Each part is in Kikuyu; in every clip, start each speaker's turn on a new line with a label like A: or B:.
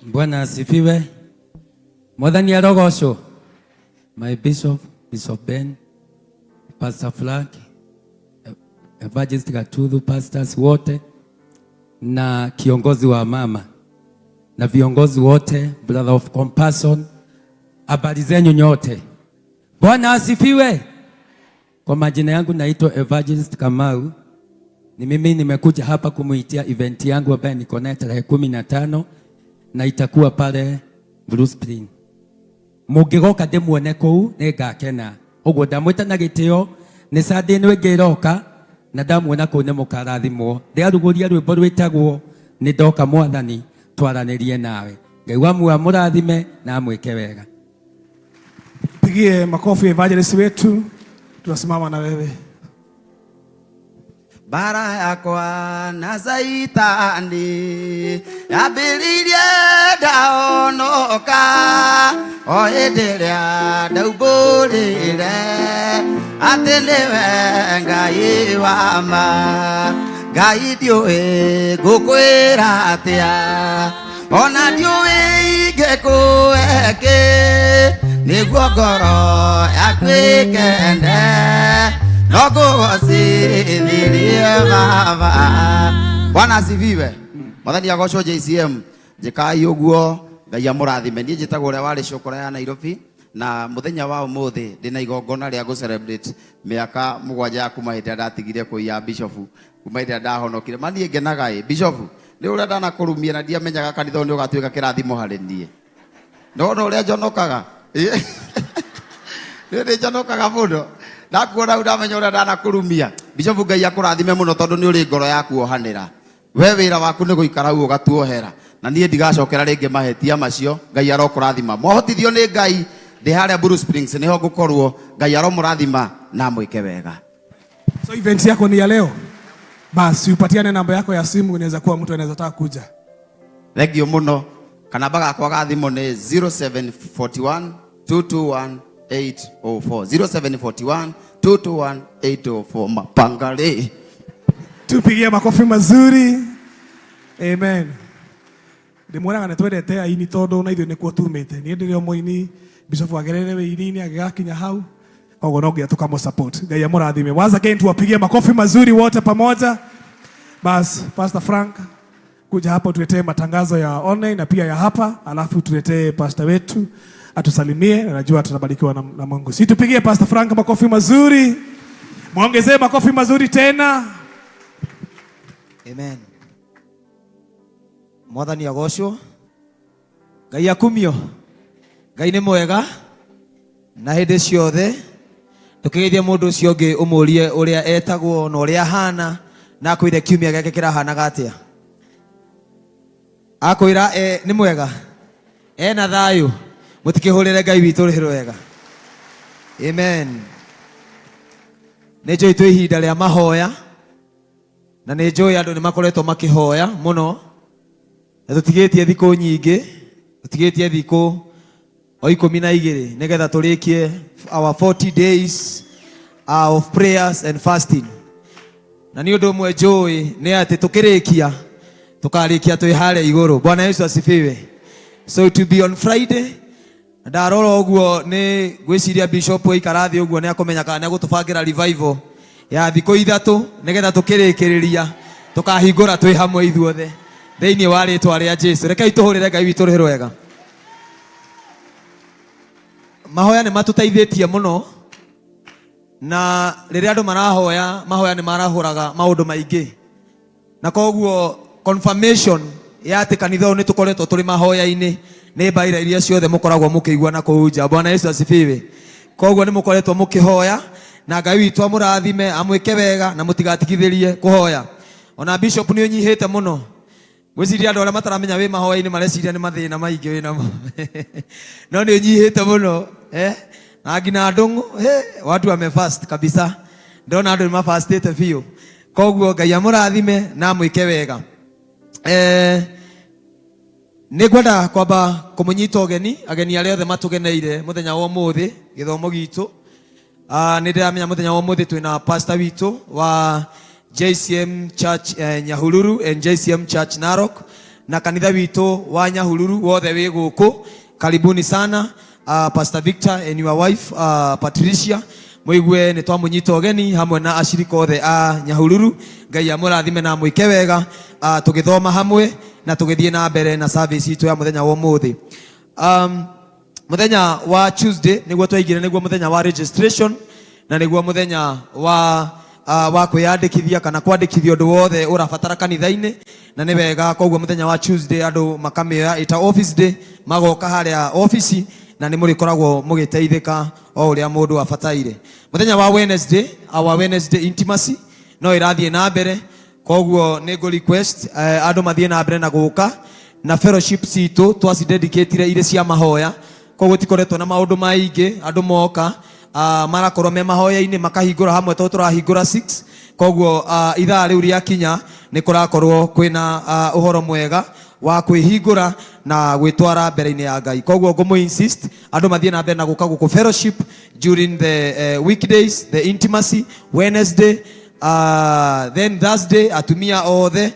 A: Bwana asifiwe. Mwathani arogocwo. My bishop, Bishop Ben, Pastor Frank, Evangelist Gatuthu, pastors wote na kiongozi wa mama na viongozi wote, brother of compassion, habari zenyu nyote. Bwana asifiwe. Kwa majina yangu naitwa Evangelist Kamau. Ni mimi nimekuja hapa kumuitia event yangu ambayo niko nayo tarehe 15 na itakuwa pale Blue Spring. Mũngĩgoka ndĩmuone kũu nĩ ngakena. Ũguo ndamwĩta na gĩtĩo nĩ Sunday ĩno ĩngĩ ĩroka na ndamuona kũu nĩ mũkarathimwo. Ndĩrarugũria rwĩmbo rwĩtagwo nĩ ndoka mwathani twaranĩrie nawe. Ngai wa muoyo amũrathime na amwĩke wega.
B: Pigie makofi evangelist wetu, tunasimama na wewe.
C: Mbara yakwa na Caitani yambĩrĩirie ndahonoka o hĩndĩ ĩrĩa ndaumbũrire atĩ nĩwe Ngai wa ma. Ngai ndiũĩ ngũkwĩra atĩa ona ndiũĩ ingĩkũhe nĩguo ngoro yaku ĩkende no ngũgocithirie baba. Bwana asifiwe. Mwathani agocwo. JCM njĩkai ũguo, Ngai amũrathime. Niĩ njĩtagwo ũrĩa warĩ cũkũra ya Nairobi na mũthenya wa ũmũthĩ ndĩna igongona rĩa gũ celebrate mĩaka 7 ya kuma hĩndĩ ĩrĩa ndatigire kũiya bishop, kuma hĩndĩ ĩrĩa ndahonokire. Ma niĩ ngenaga ĩ bishop nĩ ũrĩa ndanakũrumia na ndiamenyaga kanitha ũyũ nĩ ũgatuĩka kĩrathimo harĩ niĩ. Nona ũrĩa njonokaga, nĩ nĩ njonokaga mũno ndakuona hau ndamenya ũrĩa ndanakũrumia. Bishop, Ngai akũrathime mũno tondũ nĩ ũrĩ ngoro ya kuohanĩra. We wĩra waku nĩ gũikara hau ũgatuohera na niĩ ndigacokera rĩngĩ mahĩtia macio. Ngai arokũrathima. Mwahotithio nĩ Ngai, ndĩ harĩa Blue Springs nĩho ngũkorwo. Ngai aromũrathima na amwĩke wega.
B: So event yako ni ya leo? Basi upatiane namba yako ya simu, inaweza kuwa mtu anaweza taka kuja.
C: Thengio mũno. Kanamba gakwa ga thimũ nĩ 0741 221 804, 0741 221 804. Mapangale.
B: Tupigie makofi mazuri. Amen. Ndĩmwĩraga nĩ twendete aini tondũ na ithuĩ nĩkuo tumĩte. Niĩ ndĩrĩ o mũini, Bishop agereire wĩini-inĩ agĩgakinya hau. Koguo no nginya tukamũ support. Ngai amũrathime. Once again tuwapigie makofi mazuri wote pamoja. Bas, Pastor Frank, kuja hapo tuletee matangazo ya online na pia ya hapa, alafu tuletee pastor wetu atusalimie, na najua tunabarikiwa na Mungu. Si tupigie Pastor Frank makofi mazuri. Muongezee makofi mazuri tena.
D: Amen. Mwathani agocwo. Ngai akumio. Ngai nĩ mwega na hĩndĩ ciothe. Ndũkĩgeithie mũndũ ũcio ũngĩ ũmũrie ũrĩa etagwo na ũrĩa ahana na akwĩre kiumia gĩake kĩrahanaga atĩa. Akwĩra e, nĩ mwega ena thayũ. Mũtikĩhũrĩre Ngai witũ rũhĩ rwega. Amen. Nĩ njũĩ twĩ ihinda rĩa mahoya na nĩ njũĩ andũ nĩ makoretwo makĩhoya mũno na tũtigĩtie thikũ nyingĩ, tũtigĩtie thikũ o 12 nĩgetha tũrĩkie our 40 days of prayers and fasting. Na nĩ ũndũ ũmwe njũĩ nĩ atĩ tũkĩrĩkia tũkarĩkia twĩ harĩa igũrũ. Bwana Yesu asifiwe. So it will be on Friday. Na ndarora ũguo nĩ ngwĩciria bishop aikara thĩ ũguo nĩ akũmenya kana nĩ agũtũbangĩra revival ya thikũ 3 nĩgetha tũkĩrĩkĩrĩria tũkahingũra twĩ hamwe ithuothe thĩinĩ wa rĩtwa rĩa Jesu. Rekei tũhũrĩre Ngai witũ rũhĩ rwega. Mahoya nĩ matũteithĩtie mũno, na rĩrĩa andũ marahoya mahoya nĩ marahũraga maũndũ maingĩ, na koguo confirmation ya atĩ kanitha ũyũ nĩ tũkoretwo tũrĩ mahoya-inĩ nĩ mbaira iria ciothe mũkoragwo mũkĩigua na kũu nja. Bwana Yesu asifiwe. Koguo nĩ mũkoretwo mũkĩhoya na Ngai witũ amũrathime, amwĩke wega na mũtigatigithĩrie kũhoya. Ona bishop nĩ ũnyihĩte mũno. Ngwĩciria andũ arĩa mataramenya wĩ mahoya-inĩ mareciria nĩ mathĩna maingĩ wĩ namo, no nĩ ũnyihĩte mũno, eh? Na nginya ndũng'ũ, hey, watu wamefast kabisa. Ndona andũ nĩ mafastĩte biũ. Koguo Ngai amũrathime na amwĩke wega. Nĩ ngwenda kwamba kũmũnyita ũgeni ageni arĩa othe matũgeneire mũthenya wa ũmũthĩ gĩthomo gitũ. Nĩ ndĩramenya mũthenya wa ũmũthĩ twĩna pastor witũ wa JCM Church Nyahururu and JCM Church Narok. Na kanitha witũ wa Nyahururu wothe wĩ gũkũ, karibuni sana, Pastor Victor and your wife Patricia, muigue nĩ twamũnyita ũgeni hamwe na acirika othe a Nyahururu. Ngai amũrathime na amwĩke wega, tũgĩthoma hamwe na tũgĩthiĩ na mbere na service itũ ya mũthenya wa ũmũthĩ. Muthenya wa Tuesday niguo twaingire, niguo muthenya wa registration na niguo muthenya wa kwiyandikithia kana kwandikithia undu wothe urabatara kanitha-inĩ, na nĩ wega. Koguo muthenya wa Tuesday andu makamĩoya ita office day, magoka harĩa office na nĩ mũrĩkoragwo mũgĩteithĩka o ũrĩa mũndũ abataire. Muthenya wa Wednesday, our Wednesday intimacy no ĩrathiĩ na mbere, koguo nĩ ngũ request andũ mathiĩ na mbere na gũka na fellowship citũ twacidedicatire irĩ cia mahoya, koguo tikoretwo na maũndũ maingĩ. Andũ moka marakorwo me mahoya-inĩ, makahingũra hamwe tondũ tũrahingũra 6, koguo ithaa rĩu rĩakinya nĩ kũrakorwo kwĩna ũhoro mwega wa kwĩhingũra na gwĩtwara mbere-inĩ ya Ngai. Koguo ngũmũ insist andũ mathiĩ na mbere na gũka gũkũ fellowship during the weekdays, the intimacy Wednesday, then Thursday atumia othe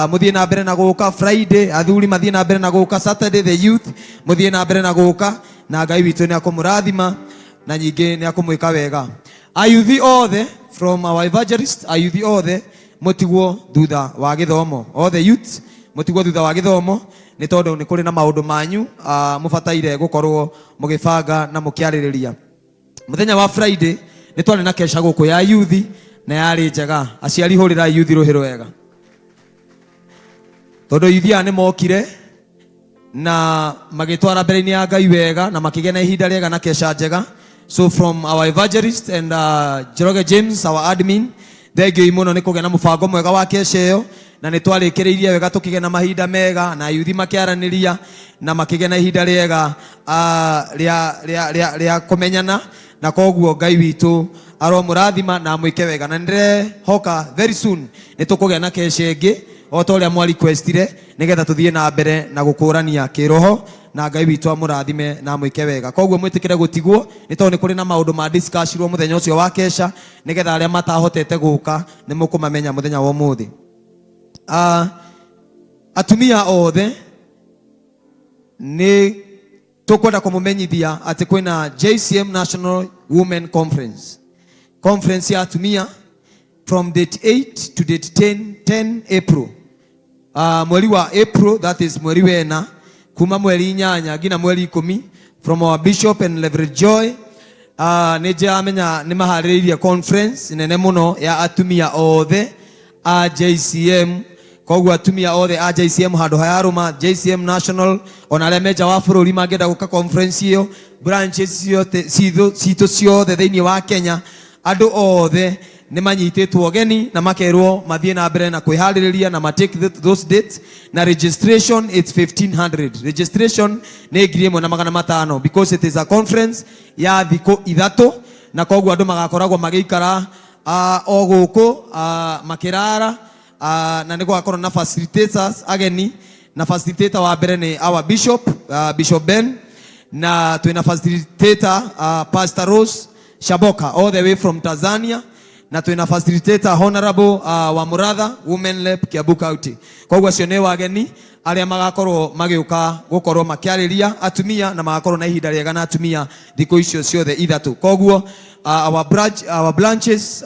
D: muthie na mbere na guka, Friday athuri mathie na mbere na guka, Saturday the youth muthie na mbere na guka, na Ngai witũ nĩ akũmũrathima na nyingĩ nĩ akũmwĩka wega. Ayuthi othe, from our evangelist, ayuthi othe mutigwo thutha wa gĩthomo, all the youth mutigwo thutha wa gĩthomo, nĩ tondũ nĩ kũrĩ na maũndũ manyu mũbataire gũkorwo mũgĩbanga na mũkĩarĩrĩria. Muthenya wa Friday nĩ twarĩ na kesha gũkũ ya yuthi na yarĩ njega. Aciari, hũrĩrai yuthi rũhĩ rwega, tondũ yuthi aya nĩ mokire na magĩtwara mbere-inĩ ya Ngai wega na makĩgĩa na ihinda rĩega na kesha njega. So from our evangelist and Njoroge James, our admin, thengiũ mũno nĩ kũgĩa na mũbango mwega wa kesha ĩyo, na nĩ twarĩkĩrĩirie wega tũkĩgĩa na mahinda mega na yuthi makĩaranĩria na makĩgĩa na ihinda rĩega rĩa kũmenyana, na koguo Ngai witũ aromũrathima na amwĩke wega. Na nĩndĩrehoka very soon nĩ tũkũgĩa na kesha ĩngĩ o ta ũrĩa mwa requestire, nĩgetha tũthiĩ na mbere na gũkũrania kĩroho, na Ngai witũ amũrathime na amwĩke wega. Koguo mwĩtĩkĩre gũtigwo, nĩ tondũ nĩ kũrĩ na maũndũ ma discussirwo mũthenya ũcio wa kesha, nĩgetha arĩa matahotete gũka nĩ mũkũmamenya mũthenya wa ũmũthĩ. Atumia othe, nĩ tũkwenda kũmũmenyithia atĩ kwĩna JCM National Women Conference, conference ya atumia from date 8 to date 10 April, mweri wa April, that is mweri wena, kuma mweri 8 nginya mweri 10. From our bishop and Reverend Joy, nĩ njamenya nĩ maharĩrĩirie conference nene mũno ya atumia othe a JCM. Koguo atumia othe a JCM handũ hayarũma, JCM National, ona arĩa menja wa bũrũri mangĩenda gũka conference ĩyo, branches ciothe citũ ciothe thĩinĩ wa Kenya, andũ othe nĩ manyitĩtwo ũgeni na makerwo mathiĩ na mbere na kwĩharĩrĩria na ma take those dates. Na registration, it's 1500, registration nĩ 1500, because it is a conference ya thikũ 3, na koguo andũ magakoragwo magĩikara o gũkũ makĩrara, na nĩ gũgakorwo na facilitators ageni, na facilitator wa mbere nĩ our bishop, Bishop Ben, na twĩna facilitator Pastor Rose Shaboka all the way from Tanzania, na twĩna facilitator Honorable wa Muratha, Women Rep Kiambu County. Koguo acio nĩ wageni arĩa magakorwo magĩũka gũkorwo makĩarĩria atumia na magakorwo na ihinda rĩega na atumia thikũ icio ciothe 3. Koguo our branches,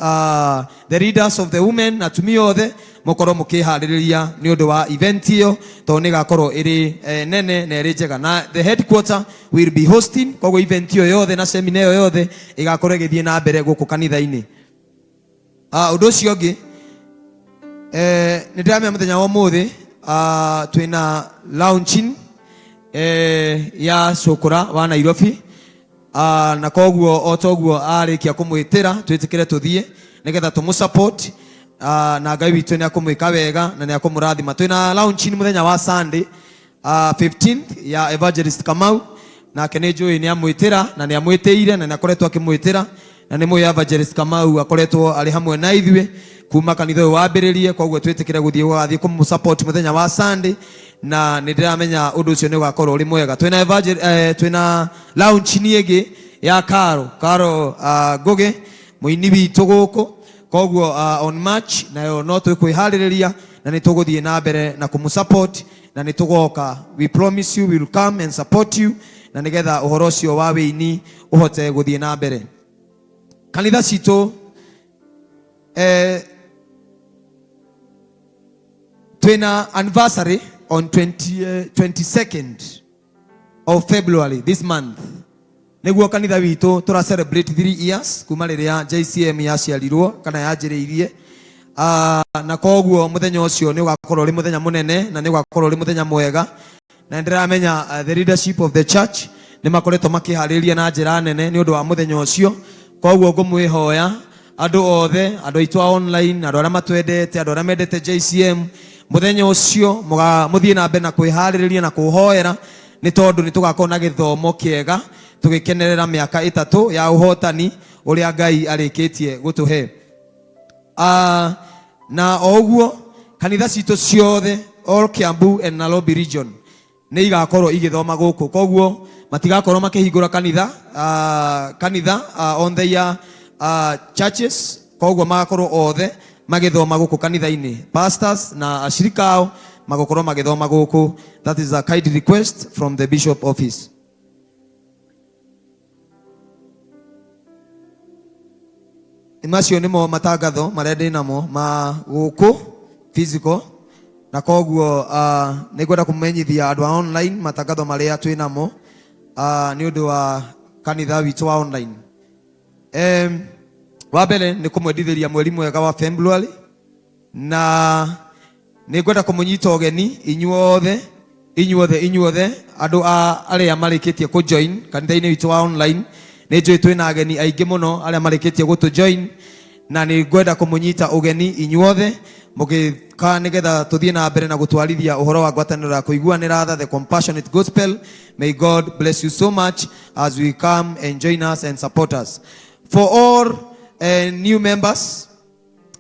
D: the leaders of the women, atumia othe mũkorwo mũkĩharĩrĩria nĩ ũndũ wa event ĩyo, tondũ nĩ ĩgakorwo ĩrĩ nene na ĩrĩ njega, na the headquarter will be hosting. Koguo event ĩyo yothe na seminar ĩyo yothe ĩgakorwo ĩgĩthiĩ na mbere gũkũ kanitha-inĩ. Ũndũ ũcio ũngĩ, nĩ ndĩramenya mũthenya wa ũmũthĩ twĩna launching ya cũkũra wa Nairobi, na koguo o toguo arĩkia kũmwĩtĩra twĩtĩkĩre tũthiĩ nĩgetha tũmũ support, na Ngai witũ nĩ akũmwĩka wega na nĩ akũmũrathima. Twĩna launching mũthenya wa Sunday 15th ya Evangelist Kamau, nake nĩ njũĩ nĩ amwĩtĩra na nĩ amwĩtĩire na nĩ akoretwo akĩmwĩtĩra, na nĩ mũĩ Evangelist Kamau akoretwo arĩ hamwe na ithuĩ kuma kanitha ũyũ wambĩrĩrie. Koguo twĩtĩkĩre gũthiĩ gũgathiĩ kũmũ support mũthenya wa Sunday, na nĩ ndĩramenya ũndũ ũcio nĩ ũgakorwo ũrĩ mwega. Twĩna launch nĩ ĩngĩ ya Karo Ngũgĩ, mũini witũ gũkũ. Koguo on March nayo no twĩkwĩharĩrĩria na nĩ tũgũthiĩ na mbere na kũmũ support. Na nĩ tũgoka. We promise you we will come and support you na nĩgetha ũhoro ũcio wa wĩini ũhote gũthiĩ na mbere. Kanitha citũ twĩna anniversary on 22nd of February this month. Nĩguo kanitha witũ tũra celebrate 3 years kuma rĩrĩa JCM yaciarirwo kana yanjĩrĩirie. Na koguo mũthenya ũcio nĩ ũgakorwo ũrĩ mũthenya mũnene na nĩ ũgakorwo ũrĩ mũthenya mwega, na nĩndĩramenya the leadership of the church nĩ makoretwo makĩharĩria na njĩra nene nĩ ũndũ wa mũthenya ũcio. Koguo ngũmwĩhoya andũ othe, andũ aitũ a online, andũ arĩa matwendete, andũ arĩa mendete JCM, mũthenya ũcio mũthiĩ na mbere na kwĩharĩrĩria na kũhoera, nĩ tondũ nĩ tũgakorwo na gĩthomo kĩega tũgĩkenerera mĩaka 3 ya ũhotani ũrĩa Ngai arĩkĩtie gũtũhe. Na o ũguo kanitha citũ ciothe all Kiambu and Nairobi region nĩ igakorwo igĩthoma gũkũ, koguo matigakorwo makĩhingũra kanitha on their churches, koguo magakorwo othe magĩthoma gũkũ kanitha-inĩ, pastors na ashirika ao magũkorwo magĩthoma gũkũ. That is a kind request from the bishop office. Macio nĩmo matangatho marĩa ndĩ namo ma gũkũ physical, na koguo nĩ ngwenda kũmenyithia andũ a online matangatho marĩa twĩ namo nĩ ũndũ wa kanitha witũ wa online. Wa mbere nĩ kũmwendithĩria mweri mwega wa February, na nĩ ngwenda kũmũnyita ũgeni inyuothe, inyuothe, inyuothe andũ a arĩa marĩkĩtie kũ join kanitha-inĩ witũ wa online. Nĩ njũĩ twĩna ageni aingĩ mũno arĩa marĩkĩtie gũtũ join, na nĩ ngwenda kũmũnyita ũgeni inyuothe mũgĩka nĩgetha tũthiĩ na mbere na gũtwarithia ũhoro wa ngwatanĩro ya kũiguanĩra tha, the compassionate gospel. May God bless you so much as we come and join us and support us. For all new members,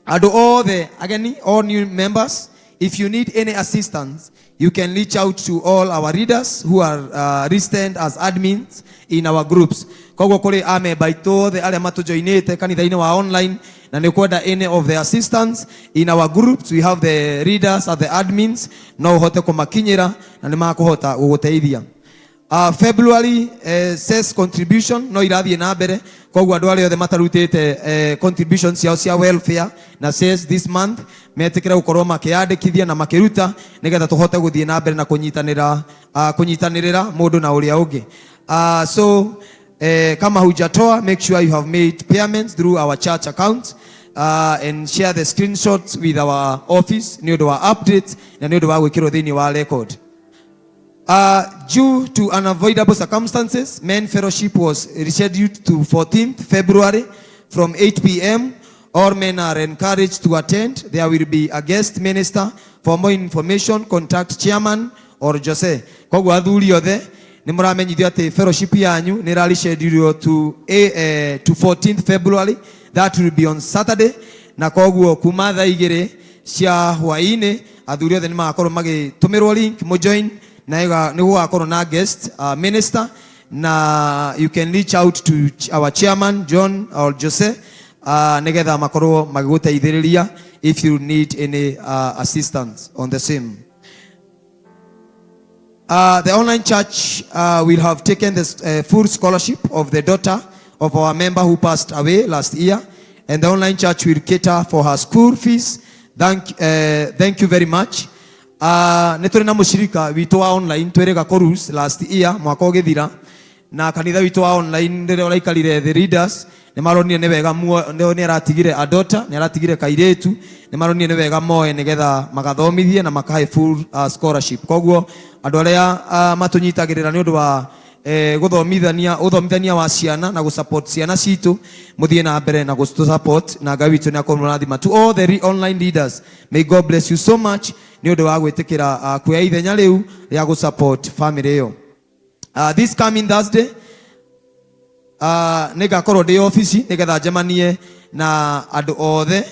D: andũ othe ageni, all new members, if you need any assistance, you can reach out to all our leaders who are listed as admins in our groups. Koguo kũrĩ amemba aitũ othe arĩa matũjoinĩte kanitha-inĩ wa online, na nĩ ũkwenda any of the assistance in our groups, we have the leaders and the admins, no ũhote kũmakinyĩra na nĩ makũhota gũgũteithia. February says contribution no irathiĩ na mbere, koguo andũ arĩa othe matarutĩte contribution ciao cia welfare na says this month metĩkĩre gũkorwo makĩyandĩkithia na makĩruta nĩgetha tũhote gũthiĩ na mbere na kũnyitanĩrĩra mũndũ na ũrĩa ũngĩ. So kama hujatoa, make sure you have made payments through our church account and share the screenshots with our office nĩ ũndũ wa updates na nĩ ũndũ wa gwĩkĩrwo thĩinĩ wa record. Due to unavoidable circumstances, men fellowship was rescheduled to 14th February from 8 p.m. All men are encouraged to attend. There will be a guest minister. For more information, contact chairman or Jose. Koguo athuri othe nĩ mũramenyithio atĩ fellowship yanyu nĩ ĩrareschedulwo to 14th February. That will be on Saturday. Na koguo kuma thaa 2 cia hwaĩ-inĩ athuri othe nĩ magakorwo magĩtũmĩrwo link mũjoin, na nĩ gũgakorwo na guest minister, na you can reach out to our chairman John or Jose nĩgetha makorwo magĩgũteithĩrĩria if you need any assistance on the same. The online church will have taken the full scholarship of the daughter of our member who passed away last year, and the online church will cater for her school fees. Thank you very much. Nĩ tũrĩ na mũcirika witũ wa online twĩrĩga kũrus last year mwaka ũgĩthira, na kanitha witũ wa online rĩrĩa ũraikarire, the leaders nĩ maronire nĩ wega nĩ aratigire a daughter, nĩ aratigire kairĩtu, nĩ maronire nĩ wega moe nĩgetha magathomithie na makahe full scholarship. Koguo andũ arĩa matũnyitagĩrĩra nĩ ũndũ wa gũthomithania wa ciana na gũsupport ciana citũ, mũthiĩ na mbere na gũtũ na Ngai witũ nĩ akũmũrathima. To all the online leaders, may God bless you so much nĩ ũndũ wa gwĩtĩkĩra kuoya ithenya rĩu rĩa gũsupport family ĩyo. This coming Thursday nĩ ngakorwo ndĩ obici nĩgetha njemanie na andũ othe.